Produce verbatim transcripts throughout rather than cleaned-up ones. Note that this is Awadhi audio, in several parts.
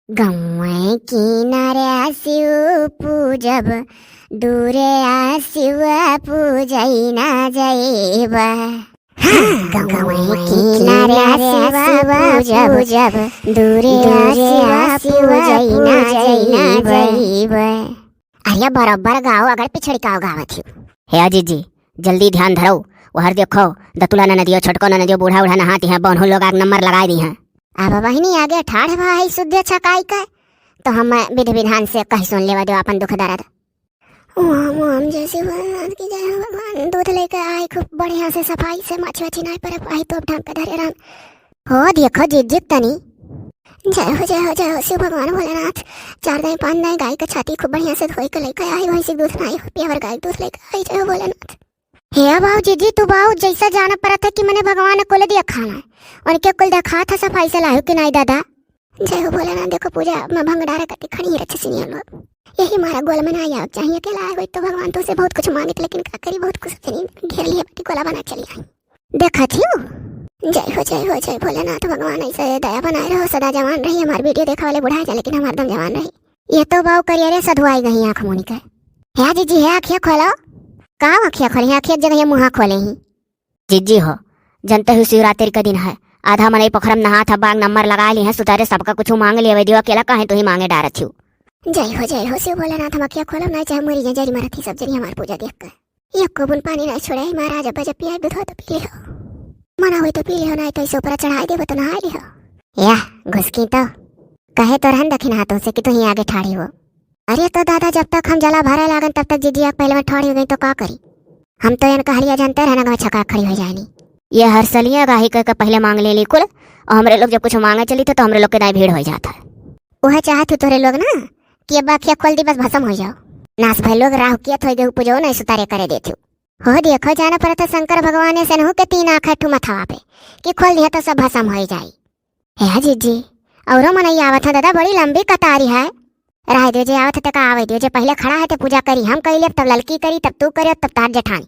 गौए किनारे शिव पूजब, दूरे आ शिव पूजै ना जइब। हाँ, गौए किनारे शिव पूजब, दूरे आ शिव पूजै ना जइब। अरे बरोबर गाओ, अगर पिछड़ी काव गावत हिउ। हे जीजी, जल्दी ध्यान धरौ। वहर देखो, दतुला ननदियो, छोटको ननदियो, बूढ़ा उढ़ा नहाती हैं, बौनहु लोग आग नंबर लगाए दी हैं। अब बहिनी आगे ठाढ़ भा है शुद्ध छकाई के, तो हम विधि विधान से कहि सुन लेवा देउ आपन दुख दर्द। ओम ओम जय शिव भोलेनाथ की जय हो भगवान। दूध लेके आई खूब बढ़िया से सफाई से, माछी वाछी नाई परे पाई, तोप ढंग के धरे रहन। हो देखो जिज्जिक तनी। जय हो, जय हो, जय हो शिव भगवान भोलेनाथ। चार दाई पाँच दाई गाय के छाती खूब बढ़िया से धोई के लेके आई, वही से दूध नाई हो, पियावर गाय के दूध लेके आई। जय हो भोलेनाथ। हे बाऊ जिज्जी, तू बाऊ जैसा जान परत है कि मने भगवान कुल दिया खाना है, उनके कुल देखात है सफाई से लायो कि नाई दादा। जय हो भोलेनाथ। देखो पूजा में भंग डारे कति खड़ी रच सिनिया लोग। यही मारा गोल में ना आवे चाहिए, अकेला आए होई तो भगवान तुझसे बहुत कुछ मांगित, लेकिन का करी, बहुत कुछ सिनी घेर लिए बाटी, गोला बना चली आई। देखत हिउ। जय हो, जय हो, जय भोलेनाथ भगवान, ऐसे दया बनाए रहो, सदा जवान रही। हमार वीडियो देखा वाले बुढ़ा जा, लेकिन हम हरदम जवान रही। ये तो बाऊ करिया रे सधुआई गई आँख मुनी के। हे जीजी, हे आँखिया खोलो। का आँखिया खोले? हे आँखिया एक जगह मुँहा खोले ही। जिज्जी हो, जनते हुई शिवरात्रि का दिन है, आधा मनई पोखरम नहात है, बाग नंबर लगा ली है, सुतारे सबका कुछ मांग लेवे दियो, अकेला काहे तुही मांगे डारत हिउ। जय हो, जय हो शिव भोलेनाथ, हम आँखिया खोलब ना, चाहे मरी जाए, जरी मरत ही सब जनी हमार पूजा देख के। एको बूंद पानी ना छोड़े, महाराज, अब जब पियाई दूध हो तो पी लिहो, मना होई तो पी लिहो, ना तो इसे ऊपर चढ़ाई देबो तो नहाई लिहो। या घुसकी तो कहे तो रहन दखिन हाथों से कि तुही आगे ठाड़ी हो। अरे तो दादा, जब तक हम जला भरे लागन तब तक जिज्जी आग पहले में ठाड़ी हो गई तो का करी? हम तो इनका हलिया जानते रहना गाँव छका खड़ी हो जाएनी। ये हर सलिया गाही कह के पहले मांग लेली कुल, और हमरे लोग जब कुछ मांगे चली थे तो हमरे लोग के दाई भीड़ हो जाता है। वह चाहत हूँ तोरे लोग ना कि अब आँखिया खोल दी, बस भसम हो जाओ। नास भय लोग राहु किया थोई देहु पूजो नहीं सुतारे करे देती। हो देखो, जाना पड़त है शंकर भगवान ऐसे नहु के तीन आँख है ठू मथवा पे कि खोल दिया तो सब भसम हो जाई। हे जिज्जी, औरो मनई आवत है दादा, बड़ी लंबी कतारी है। रह दियो, जे आवत है ते का आवे दियो, जे पहले खड़ा है ते पूजा करी, हम कही लेब तब ललकी करी, तब तू करे, तब तार जेठानी।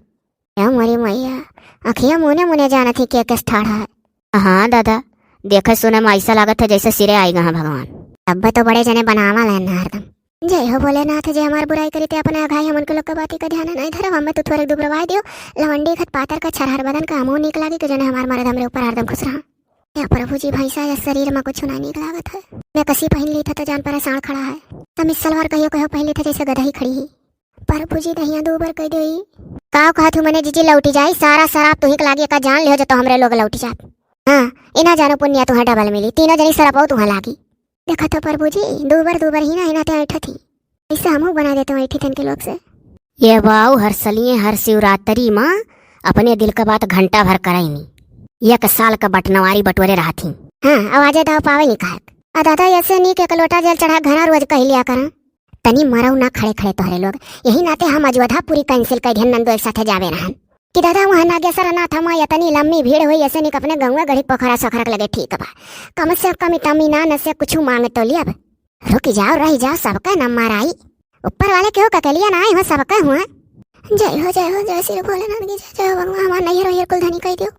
ए मोरी मैया, अखिया मुने मुने जानत ही के केस ठाढ़ा है। हाँ दादा, देखे सुने में ऐसा लागत है जैसे सिरे आई गए हैं भगवान। तब तो बड़े जने बनावा लेन हरदम। जय हो भोलेनाथ, जे हमार बुराई करी ते अपने अघाई हमन के लोग के बाती का ध्यान नहीं धरब, हमें तो थोड़े दुबरवाई दियो, लवंडी खत पातर का छरहर बदन का हमहू नीक लागी कि जने हमार मर्द हमरे ऊपर हरदम खुश रहा। या प्रभु जी, भैंसा या शरीर में कुछ ना नीक लागत है। मैं कसी पहन ली था तो जान परेशान खड़ा है। तब इस सलवार कहियो कहो पहन ली था जैसे गदही खड़ी ही। प्रभु जी दहिया दो बार कह दे। का कहत हूँ मने जिज्जी लौटी जाई, सारा शराब तुही के लागी, एका जान लिहो जो तो हमरे लोग लौटी जात। हाँ, इना जानो पुण्य तुहाँ डबल मिली, तीनों जनी सरपो तुहाँ लागी। देखा तो प्रभु जी, दो बार दो बार ही ना, इना ते ऐठा थी। इससे हमहू बना देते हैं ऐठी थन के लोग से। ये बाऊ हर सलिए हर शिवरात्रि माँ अपने दिल का बात घंटा भर कराईनी। एक साल का बटनवारी बटोरे रहत ही। हाँ, आवाजे दाव पावे नहीं कहत। आ दादा, ऐसे नीक एक लोटा जल चढ़ा घना रोज कह लिया करा। तनी मरऊ ना खड़े खड़े तोहरे लोग। यही नाते हम अजवधा पूरी cancel कर दिहन, नंदो एक साथे जावे रहन। कि दादा, वहाँ नागेश्वर नाथ हमा इतनी लम्मी भीड़ होई, ऐसे नीक अपने गौवा गढ़ी पोखरा सोखरा के लगे ठीक बा। कम से कम इतमी ना न से कुछ मांग तो लियब। रुक जाओ, रह जाओ, सबका नंबर आई। ऊपर वाले केहू का के लिए ना आई हो, सबका हुआ। जय हो, जय हो, जय श्री भोलेनाथ की जय, जय हो भगवान, हमार नैहर ओहर कुल धनी कह दियो।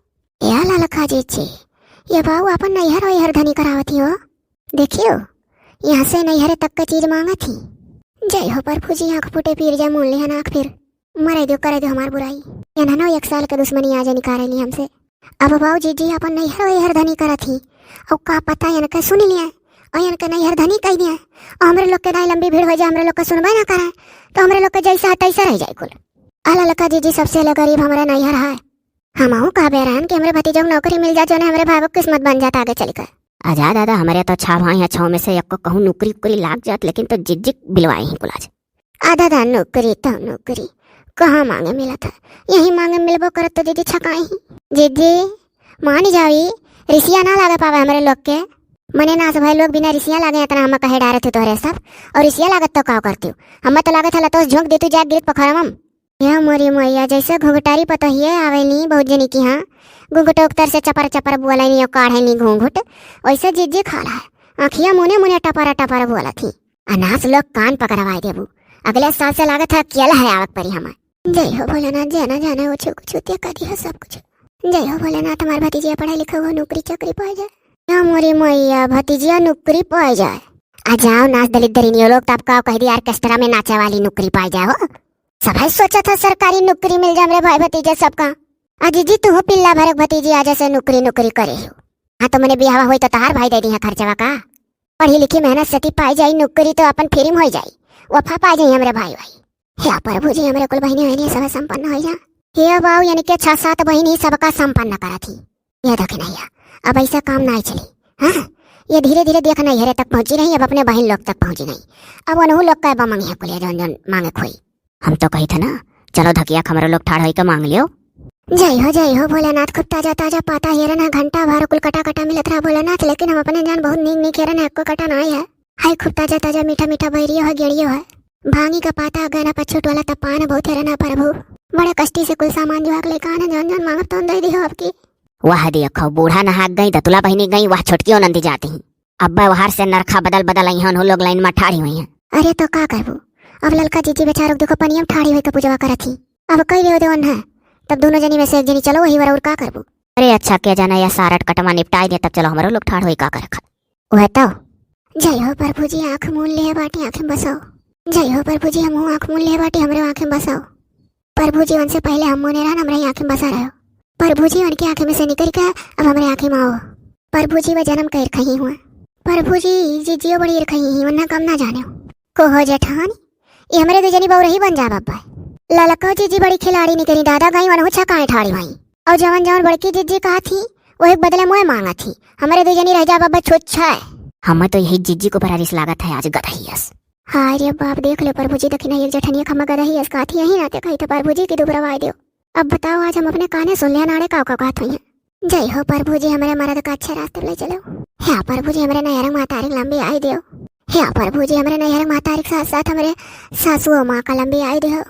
या ललका जी जी, ये बाऊ अपन नैहर ओहर धनी करावत ही हो। देखियो, यहाँ से नैहरे तक का चीज मांगत ही। जय हो प्रभु जी, आँख फूटे पीर जा, मूल लिहन आँख फिर। मरे दियो, करे दियो हमार बुराई। एनहनो एक साल के दुश्मनी आज निकारे ली हमसे। अब बाऊ जी जी अपन नैहर ओहर धनी करत ही। अब का पता इनके सुन लिया और इनके नैहर धनी कह दिया। और हमरे लोग के नाई लंबी भीड़ हो जाए, हमरे लोग के सुनबे ना करे, तो हमरे लोग के जैसा है तैसा रह जाए कुल। आ ललका जी जी सबसे अलग गरीब हमरे नैहर है। हमहू कहबे रहन कि हमरे भतीजो के नौकरी मिल जात, जौने हमरे भाई के किस्मत बन जात आगे चल के। आजा दादा, हमरे तो छह भाई हैं, छह में से एक को कहूँ नौकरी उकरी लाग जात, लेकिन तो जिज्जी बिलवाए ही कुल आज। आ दादा, नौकरी तो नौकरी, कहाँ मांगे मिला था, यही मांगे मिलबो करत तो दीदी छकाई ही। दीदी, मान जावी, रिसिया ना लागे पावे हमरे लोग के। मने नास भाई लोग बिना रिसिया लागे इतना हम कहे डारे थे तोहरे सब, और रिसिया लागत तो का करती हूँ, हमें तो लागत है लतोस झोंक देतू जाए गिरत पोखरम। या मोरी मैया, जैसे घुघटारी पतोहिए आवेली बहुत जनी की हाँ, घुघटो उक्तर से चपर चपर बोले नी, काढ़े नी घूंघट, वैसे जिज्जी खाला है, आँखिया मुने मुने टपर टपर बोलत ही। अनास लोग कान पकड़वाए देबू, अगले साल से लागत है अकेला है आवक परी हमार। जय हो भोलेनाथ, जाना जाना वो छुक छुतिया कर दिया सब कुछ। जय हो भोलेनाथ, हमार भतीजिया पढ़ा लिखा हुआ नौकरी चाकरी पाए जाए। या मोरी मैया, भतीजिया नौकरी पाए जाए। आ जाओ नाच दलिद्दरिनियो लोग, तब का कह दी orchestra में नाचे वाली नौकरी पाई जाओ। सबहै सोचत है सरकारी नौकरी मिल जाए हमरे भाई भतीजे सबका। आ जीजी तू हो पिल्ला भरक भतीजी आज से नौकरी नौकरी करे हो। हाँ तो मने बियाह होई तो तहार भाई दे दी है खर्चवा का। पढ़ी लिखी मेहनत से ती पाई जाई नौकरी तो अपन free में होई जाई। वफा पाई जाई हमरे भाई भाई। हे प्रभु जी, हमरे कुल बहिनी वहिनी सब संपन्न होई जा। हे बाऊ, यानी के छह सात बहिनी सबका संपन्न करत ही। ये देख नहीं है, अब ऐसा काम नहीं चली। हाँ, ये धीरे धीरे देख नहीं है रे तक पहुँची नहीं, अब अपने बहिन लोग तक पहुँची नहीं। अब उनहु लोग का बा मांगे कुलिया जौन जौन मांगे खोई। हम तो कही थे ना, चलो धकिया हमरे लोग ठाड़ होई के मांग लियो। जय हो, जय हो भोलेनाथ, खूब ताजा ताजा पाता हेरन है, घंटा भर कुल कटा कटा मिलत रहा भोलेनाथ, लेकिन हम अपने जान बहुत नीक नीक हेरन है, एको कटा ना है। हाय खूब ताजा ताजा मीठा मीठा बैरियो है, गेड़ियो है, भांगी का पाता, गहना पछूट वाला त पान बहुत हेरन है प्रभु। बड़े कष्टी से कुल सामान जुहाक लेके आने, जौन जौन मांगब तौन दे दिहो आपकी। वाह देखो, बूढ़ा नहाक गई, दतुला बहिनी गई, वाह छोटकी नंदी जाती ही। अब व्यवहार से नरखा बदल बदल आई हैं, उनहु लोग लाइन में ठाड़ी हुई हैं। अरे तो का करबू, अब ललका जीजी बेचारों देखो पनिया में ठाड़ी हुई के पूजवा करत ही। अब कई देव देवन है, तब दोनों जनी में से एक जनी चलो वही वर, और का करबू। अरे अच्छा, क्या जाना या सारट कटमा निपटाई दे, तब चलो हमरो लोग ठाड़ होई का करे खा। वह तो। जय हो प्रभु जी, आँख मून ले बाटी, आँखें बसाओ। जय हो प्रभु जी, हम आँख मून ले बाटी, हमरे आँखें बसाओ। प्रभु जी, उनसे पहले हम मुने रहन, हमरे आँखें बसा रहो। प्रभु जी, उनकी आँखें में से निकल के अब हमरे आँखें में आओ। प्रभु जी, वह जन्म का ईरखा ही हुआ। प्रभु जी, जीजियो बड़ी ईरखा ही, उन्हें कम ना जाने हो। को हो जेठानी, ये हमरे दो जनी बउरही बन जा बब्बा। ललको जीजी बड़ी खिलाड़ी निकली दादा, गई वनहु छकाए ठाड़ी हुई। और जवन जवन बड़की जीजी कहा थी, वही बदले मोए मांगा थी। हमरे दो जनी रह जा बब्बा, छुच्छा है। हमें तो यही जीजी को बड़ा रिस लागत है आज गदहियस। हाय रे बाप, देख ले प्रभु जी, दखिना एक जेठनिया खमा गदहियस कहा थी, यही नाते कही तो प्रभु जी की दुबरवाई दियो। अब बताओ, आज हम अपने काने सुन लिया नाड़े काव का कहत हुई हैं। जय हो प्रभु जी, हमरे मरद का अच्छे रास्ते ले चलो। हे प्रभु जी, हमरे नैहर महतारी लंबी आयु दियो। हे प्रभु जी, हमरे नैहर महतारी के साथ साथ हमरे सासू और माँ का लंबी आयु दियो।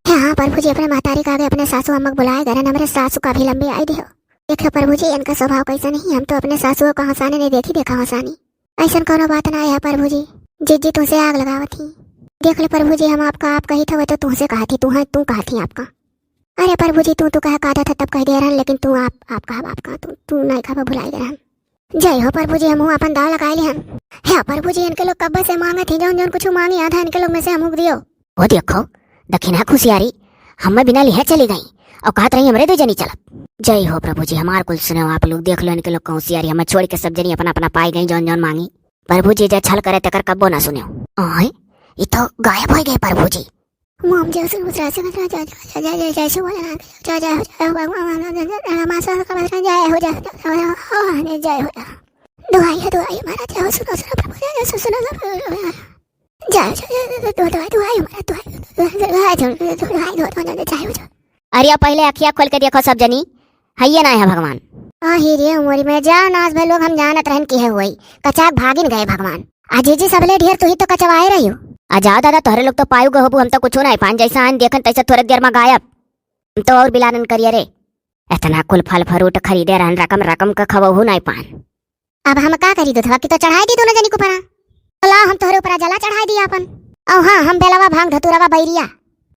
हे हाँ प्रभु जी, अपने महतारी का आगे अपने सासू अम्मा के बुलाए गरन, हमरे सासू का भी लंबी आयु दियो। देखो प्रभु जी, इनका स्वभाव कैसा नहीं, हम तो अपने सासुओं का हंसाने नहीं देखी, देखा हंसानी। ऐसन कोनो बात ना है प्रभु जी। जीजी तुमसे आग लगावत ही। देख ले प्रभु जी, हम आपका आप कही था, वह तो तुमसे कहा थी, तू है, तू कहा थी आपका। अरे प्रभु जी, तू, तू कहे का था तब कह दे रहन, लेकिन तू आप, आप कहा, आप कहा, तू, तू नहीं कहा, भुलाई दे रहन। जय हो प्रभु जी, हमहू अपन दाव लगाए लिहन। हे प्रभु जी, इनके लोग कब्बे से मांगत ही, जौन जौन कुछ मांगी आधा इनके लोग में से हमहू दियो। वो देखो, दखिना खुशियारी, हमें बिना लिहे चली गई और कहत रही हमरे दो जनी चलब। जय हो प्रभु जी, हमार कुल सुनो आप लोग, देख लो इनके लोग का होशियारी, हमें छोड़ के सब जनी अपना अपना पाई गई, जौन जौन मांगी। प्रभु जी जे छल करे तेकर कब्बो ना सुनो। आए, ये तो गायब हो गए प्रभु जी। मोम जय सुनो जय जय जय जय जय जय जय जय भगवान, जय जय हो, जय हो, जय हो, जय हो। दुहाई है, दुहाई है महाराज, जय हो, सुनो, सुनो प्रभु, जय हो, सुनो, सुनो प्रभु। जय हो, जय हो, जय हो, दुहाई, दुहाई है महाराज, दुहाई, दुहाई, दुहाई, दुहाई, दुहाई, दुहाई, दुहाई, दुहाई, जय हो, जय हो। अरे पहले अखिया खोल के देखो सब जनी, हइये ना है भगवान। आही रे मोरी में, जा नास भए लोग, हम जानत रहन कि है हुई। कचाक भागिन गए भगवान। आ जीजी सबले ढेर तू ही तो कचवाए रही हो। आ जाओ दादा, तोहरे लोग तो पायु गए होबू, हम तो कुछो नहीं पान, जैसा आन देखन तैसे थोड़े देर में गायब। हम तो और बिलानन करिए रे। इतना कुल फल फ्रूट खरीदे रहन, रकम रकम का खवहू नहीं पान। अब हम का करी, दुधवा की तो चढ़ाई दी दोनों जनी को परा। तो लाओ हम तोहरे ऊपरा जला चढ़ाई दी आपन। औ हाँ, हम बेलवा भांग धतुरवा बैरिया।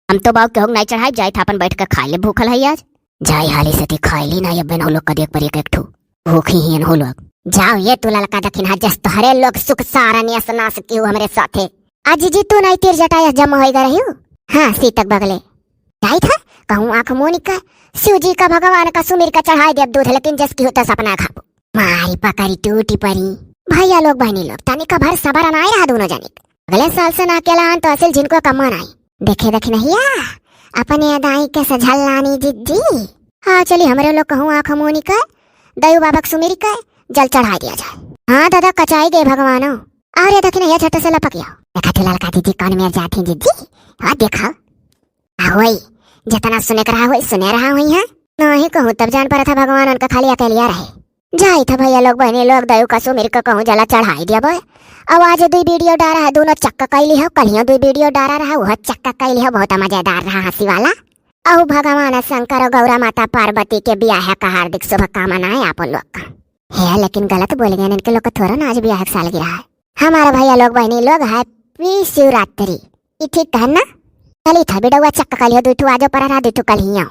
हम तो बाऊ केहू नहीं चढ़ाई, जाई था अपन बैठ के खाई ले, भूखल है आज। जाई हाली से ती खाई ली ना, ये बेनो लोग का देख पर एक एक ठू। भूखी ही हो लोग। जाओ ये तू ललका दखिन हा, जस तोहरे लोग सुख सारन यस नास किहू हमरे साथे। आ जीजी तू नहीं तीर जटा यस जमा होई गा रही हो। हाँ, सीतक बगले। जाई था, कहूँ आँख मोनी का, शिव जी का भगवान का सुमिर का चढ़ाई देब दूध, लेकिन जस किहू तस अपना खाबू। मारी पकड़ी टूटी परी। भैया लोग बहनी लोग, तनिका भर सबर नाई रहा दोनों जनिक। अगले साल से ना केला आन तो असिल जिनको कम्मा नाई। देखे देखे नहीं आ, अपने अदाई के सझल लानी जिज्जी। हाँ चली हमरे लोग कहूँ आँख मोनी का, दयू बाबक सुमिर का, जल चढ़ा दिया जाए। हाँ दादा कचाई गए भगवानो। अरे देखे नहीं झट से लपक गया। देखा तू ललका दीदी कौन मेर जाती जिज्जी। हाँ देखा। आ होई, जितना सुने के रहा होई, सुने रहा होई है। नहीं कहूँ तब जान पड़ा था भगवान उनका खाली अकेलिया रहे। जाई था भैया लोग, बहनी लोग, दयू का सुमिर का कहूँ जला चढ़ाई दिया बोए। अब आज दुई वीडियो डारा है, दोनों चक्का कैली है, कलियों दुई वीडियो डारा रहा, वह चक्का कैली है, बहुत मजेदार रहा, हंसी वाला। अहो भगवान शंकर और गौरा माता पार्वती के बियाह का हार्दिक शुभकामनाएं आप लोग का। हे, लेकिन गलत बोल गए, इनके लोग का थोड़ा ना आज बियाह का सालगिरह है। हमारा भैया लोग, बहनी लोग, happy शिवरात्रि। ई ठीक कहन ना? चली था बिडौआ चक्का कलियो, दुई ठू आजो पर रहा, दुई ठू कल ही आओ।